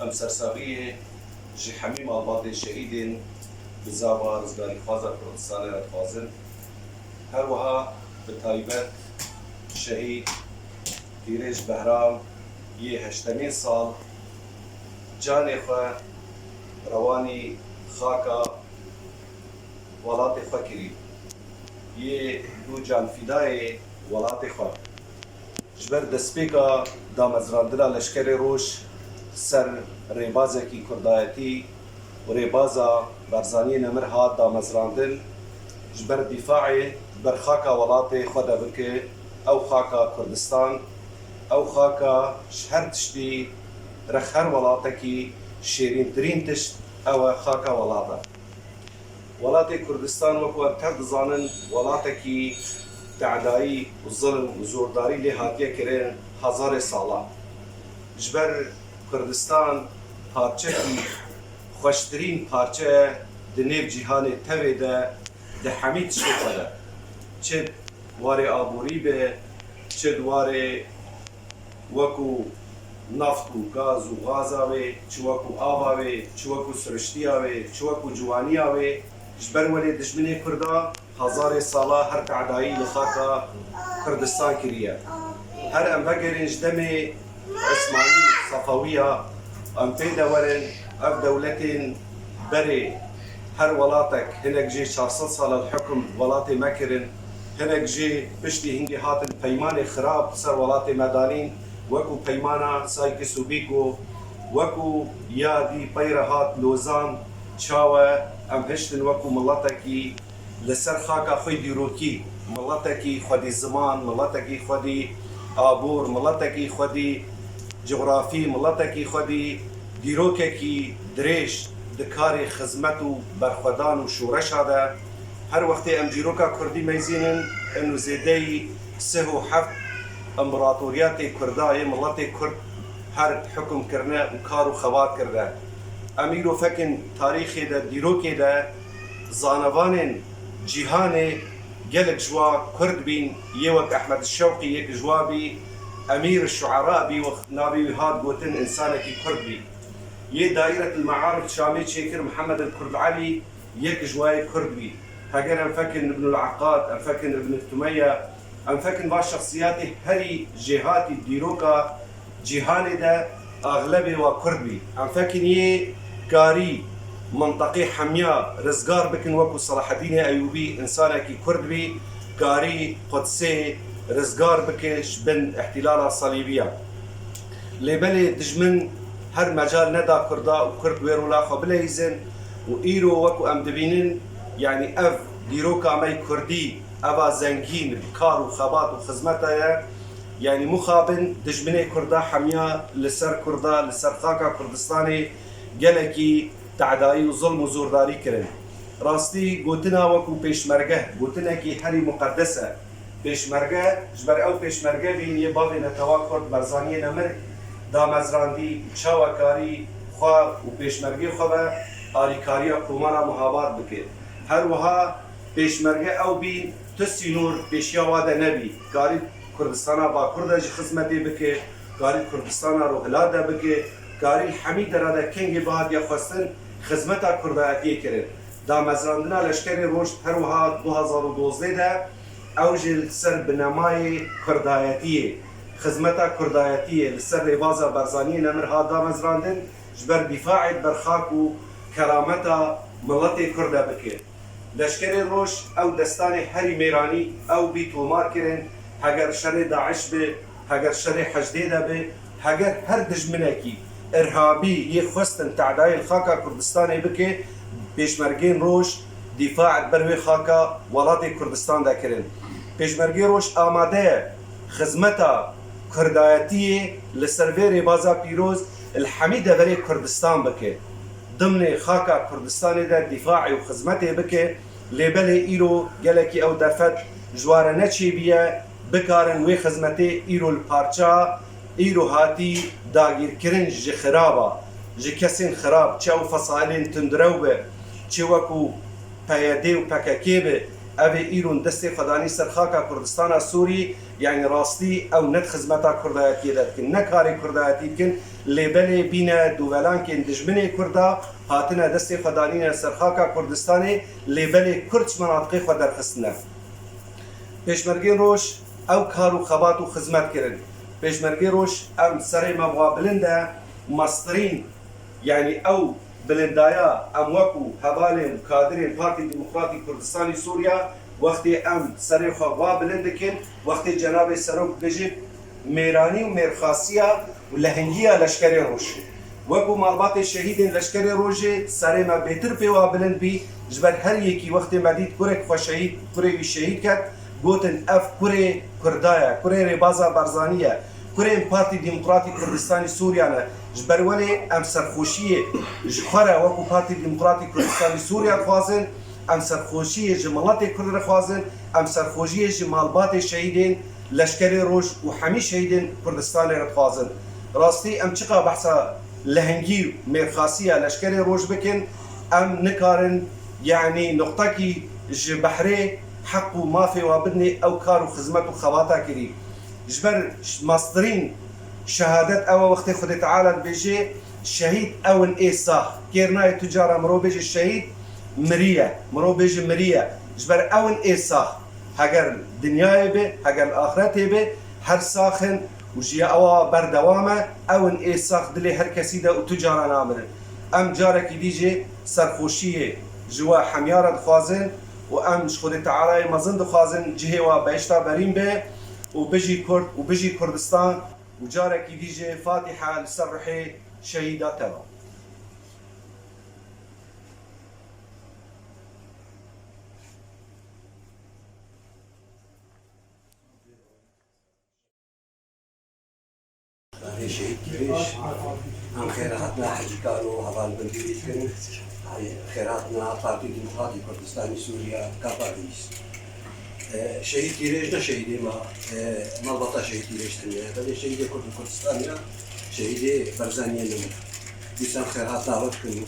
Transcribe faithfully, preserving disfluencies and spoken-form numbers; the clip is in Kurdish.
Em sersaxiyê ji hemî malbatên şehîdên bizava rizgarîxwaza Kurdistanê re dixwazin. Her wiha bi taybet şehîd Pîrêj Behram yê heştemîn sal canê xwe rewanî xaka welatê xwe kirî. Yê dû canfîdayê welatê xwe. Ji ber destpêka damezrandina Leşkerê Roj ser rêbazekî kurdayetî û rêbaza Barzaniyê Nemir hat damezrandin, ji ber dîfaê ber xaka welatê xwe de bike, ew xaka Kurdistan, ew xaka ji her tiştî re her welatekî şêrîntirîn tişt ew e, xaka welat e. Welatê Kurdistan, wekû em tev dizanin, welatekî tedayî û zilm û zordarî lê hatiye kirin hezarê sala. Ji ber Kurdistan parçekî xweştirîn parçe ye di nêv cîhanê tevê de, di hemî tiştê xwe de. Çi warê aborî be, çi di warê wekû naft û gaz û gaza wê, çi wekû ava wê, çi wekû siriştiya wê, çi wekû ciwaniya wê, ji ber welê dijminê Kurda hezarê sala her tedayî li xaka Kurdistan kiriye. Her em vegerên ji demê Osmanî, Sefewiya, em pê de werin, ev dewletên berê her welatek, hinek jê çar sed sal e li hukm welatê me kirin, hinek jê piştî hingê hatin peymanê xirab ser welatê me danîn, wekû peymana Sykes û Picot, wekû ya dî pey re hat Lozan, çawe em hiştin wekû miletekî li ser xaka xwe dîrokî, miletekî xwedî ziman, miletekî xwedî abor, miletekî xwedî cografî, miletekî xwedî dîrokekî dirêj di karê xizmet û berxwedan û şoreşa de. Her wextê em dîroka kurdî meyzînin, inu zêdeyî sih û heft împaratoriyatê kurda yê miletê kurd her hukm kirine û kar û xebat kirine. Em îro fekin tarîxê de, dîrokê de zanevanên cîhanê gelek ji wa kurd bîn, yê wek Ehmed Şewqî yek ji wa bî, Emîr Şuera bî, wek navê wî hat gotin, însanekî kurd bî. Yê Daîret el Mearif Şamê çêkir Mihemed el Kurd Elî yek ji wayê kurd bî. Heger em fekin Ibnul Eqad, em fekin Ibn Tumeya, em fekin va şexsiyatê herî jêhatî dîroka cîhanê de axlebê wa kurd bî. Em fekin yê karî minteqê hemiya rizgar bikin, wekû Selahedînê Eyûbî însanekî kurd bî, karî Qudsê rizgar bike ji bin îhtîlala salîbiya. Lê belê dijmin her mecal neda kurda û kurd wê rola xwe bileyîzin û îro wekû em dibînin, yanî ev dîroka me yê kurdî, eva zengîn bi kar û xebat û xizmeta ye, yanî mixabin dijminê kurda hemiya li ser kurda, li ser xaka Kurdistanê gelekî tedayî û zilm û zordarî kirin. Rastî gotina wekû pêşmerge, gotinekî herî muqedes e. Pêşmerge, ji ber ew pêşmerge bîn yê bavê netewa kurd Barzaniyê Nemir damezrandî, çawa karî xwe û pêşmergê xwe ve alîkariya komara muhabat bike. Her wiha pêşmerge ew bîn tu sînor pêşiya wa de nebî. Karî Kurdistana Bakur de jî xizmetê bike, karî Kurdistana Rojhilat de bike, karî hemî dera de kengê bihatiye xwestin, xizmeta kurdayetiyê kirin. Damezrandina Leşkerê Roj her wiha du hazar û dozdeh de ew jî li ser binemayê kurdayetiyê, xizmeta kurdayetiyê li ser rêbaza Barzaniyê Nemir hat damezrandin, ji ber dîfaê ber xak û kerameta miletê kurd de bike. Leşkerê Roj ew destanê herî mêranî ew bî tomar kirin, heger şerê DAIŞ be, heger şerê Hecdê de be, heger her dijminekî irhabî yê xwestin tedayê li xaka Kurdistanê bike, pêşmergên Roj dîfa li ber wê xaka welatê Kurdistan de kirin. Pêşmergê Roj amade ye xizmeta kurdayetiyê li ser vê rêbaza pîroz li hemî deverê Kurdistan bike. Dimnê xaka Kurdistanê de dîfaê û xizmetê bike, lê belê îro gelekî ew derfet ji wa re neçêbî ye, bikarin wê xizmetê îro li parça, îro hatî dagîrkirin ji xiraba, ji kesên xirab, çi ew fesaîlên tundrew be, çi wekû P Y D û P K K be, Ev ê îro destê xwe danî ser xaka Kurdistana Sûrî, yanî rastî ew ne di xizmeta kurdayetiyê de dikin, ne karê kurdayetî dikin, lê belê bîne dûvelankên dijminê kurda, hatine destê xwe danîne ser xaka Kurdistanê, lê belê kurd ji menatiqê xwe derxistine. Pêşmergên roj ew kar û xebat û xizmet kirin. Pêşmergê roj em serê me wa bilind e, mestirîn, yanî ew bilindaya em wekû hevalên û kadirên Partî Demokratîk Kurdistanî Sûriya, wextê em serê xwe wa bilind dikin, wextê cenabê serok dibêjin mêranî û mêrxasiya û lehingiya leşkerê roj. Wekû malbatê şehîdên leşkerê rojê serê me bêtir pê wa bilind bî, ji ber her yekî wextê me dît kurek xwe şehîd, kurê wî şehîd ket, gotin ev kurê Kurda ye, kurê rêbaza Barzanî ye, kurên Partî Demokratîk Kurdistanî Sûriya ne. Ji ber welê em serxweşiyê ji xwe re wekû Partî Demokratîk Kurdistanî Sûriya dixwazin, em serxweşiyê ji miletê Kurd re dixwazin, em serxweşiyê ji malbatê şehîdên leşkerê roj û hemî şehîdên Kurdistanê re dixwazin. Rastî em çiqa behsa lehengî û mêrxasiya leşkerê roj bikin, em nikarin, yanî nuqtekî ji behrê heq û mafê wa bidinê ew kar û xizmet û xebata kirî. Ji ber mestirîn şehadet ew e, wextê Xwedê Teala dibêje, şehîd ew in ê sax. Kêr nayê tu cara mirov bêje şehîd miriye, mirov bêje miriye. Ji ber ew in ê sax. Heger dinyayê be, heger li axretê be, her sax in û jiya ewa berdewam e, ew in ê sax dilê her kesî de û tu cara namirin. Em carekî dî jî serxweşiyê ji we hemiya re dixwazin û em ji Xwedê Tealayê mezin dixwazin cihê we behişta berîn be û bijî Kurd û bijî Kurdistan û carekî dî jî Fatîha li ser ruhê şehîda te be. Navê Şehîd Kîrêş, em xêr hatina hecîkar û hevalbindî dikin. Xêr hatina Partî Demokratîk Kurdistanî Sûriya, K P D. E, Şehîd Kîrêş ne şehîdê me, e, malbata Şehîd Kîrêş tune ye. Belê şehîdê Kurd û Kurdistanê ye, şehîdê Barzaniyê ne. Dîsa em xêr hatina we dikin û